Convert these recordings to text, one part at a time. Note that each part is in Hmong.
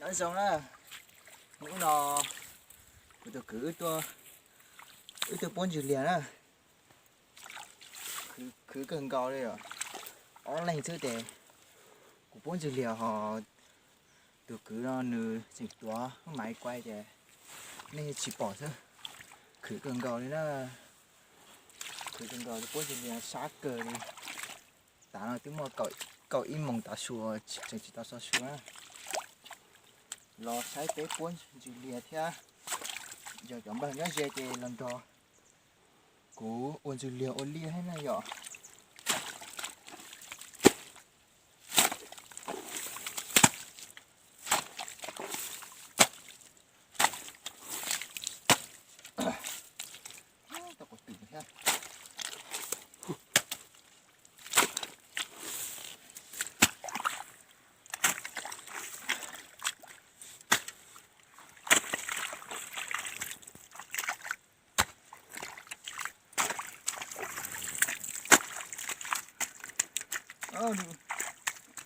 Nyob zoo na, hnub no kuv tus kwv wb tuaj puab ntsws liag na. Khwv kawg nkaus li os. Ob leeg xwb ces kuv puab ntsws liag hos tus kwv no nws tseem tuav maiv kuai ces nej tsis pom xwb. Khwv kawg nkaus li na. Khwv kawg nkaus li, puab ntsws liag sab kawg li. Tav no twb muaj kaum ib moos tav su tseem tsis tau so su na. Los saib peb puab ntsws liag thiab. Yog cov npawg nyob ze ces los nrog kuv ua ntsws liag ua liaj thiab na yom.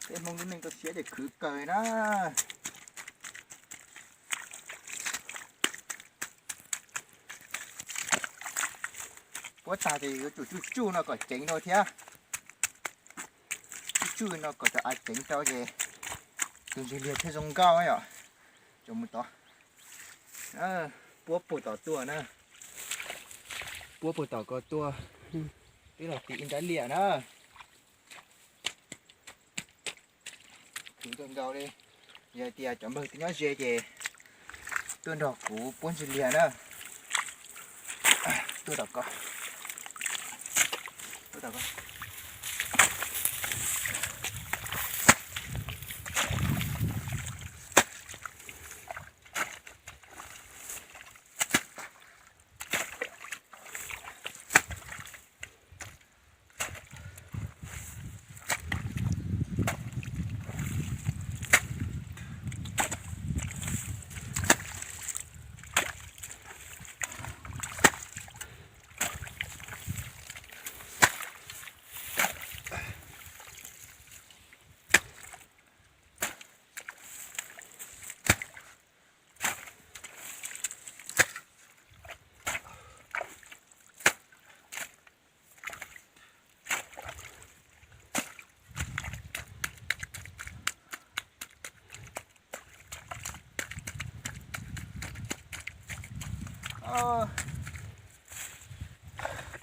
Tej Hmoob lub neej txoj sia ces khwv kawg na. Puab tag ces yuav tsum tsuj tsuj no kom ceev rau thiab. Tsuj tsuj no kom cov av ceev rau ces tus ntsws liag thiaj zoo nkauj yom. Cov mus tod, puab puag tom tuaj na. Puab puag tom ko tuaj, twb los tiv ib nrab liaj na. Khwv kawg nkaus li. Yog tias cov npawg twb nyob ze ces tuaj nrog kuv puab ntsws liag na. Tuaj tom ko.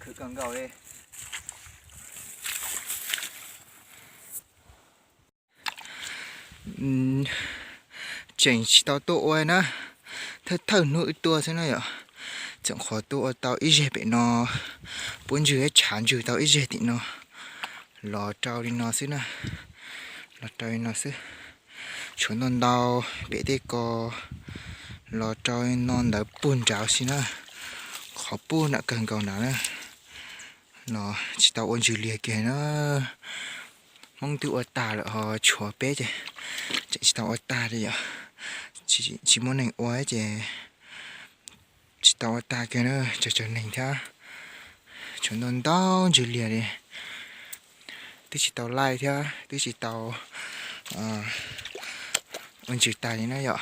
Khwv kawg nkaus li. Tseem tsis tau tuaj ua na, thawj thawj hnub wb tuaj xwb na yom. Tseem qhuav tuaj ua tau ib zeg pem no, puab ntsws ib tshav ntsws tau ib zeg tim no, los rau li no xwb na, los rau li no xwb. Tshuav ntau ntau pem tej ko, los rau li no ntawd puag nrad xwb na. Qhov puag nram kawg nkaus nrad na, los tsis tau ua ntsws liag kiag na. Hmoob twb ua tag lawm ho tshuav peb ces tseem tsis tau ua tag li yom. Tsis muaj neeg ua ces tsis tau ua tag kiag na, tsawg tsawg neeg thiab. Tshuav ntau ntau ntsws liag li, twb tsis tau laij thiab twb tsis tau ua ntsws tag li na yom.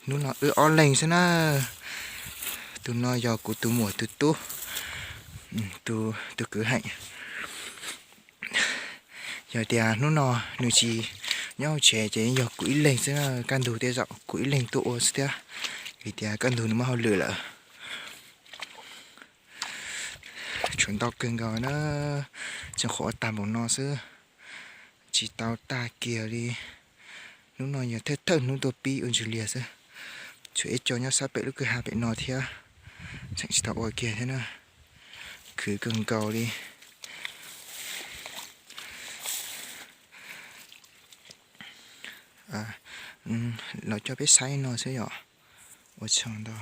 Hnub no wb ob leeg xwb na. Tus no yog kuv tus muam tus tub, tus kwv heem. Yog tias hnub no nws tsis nyob hauv tsev ces yog kuv ib leeg xwb na, kaj ntug tej zaum kuv ib leeg tuaj ua xwb thiab, vim tias kaj ntug nws muaj hauj lwm lawm. Tshuav ntau kawg nkaus na, tseem qhuav ua tag npaum no xwb, tsis tau tag kiag li. Hnub no yog thawj thawj hnub tuaj pib ua ntsws liag xwb. Tshuav ib co nyob sab pem lub kwj ha pem no thiab, tseem tsis tau ua kiag thiab na. Khwv kawg nkaus li. Los coj peb saib no xwb yom. Ua tsaug ntau.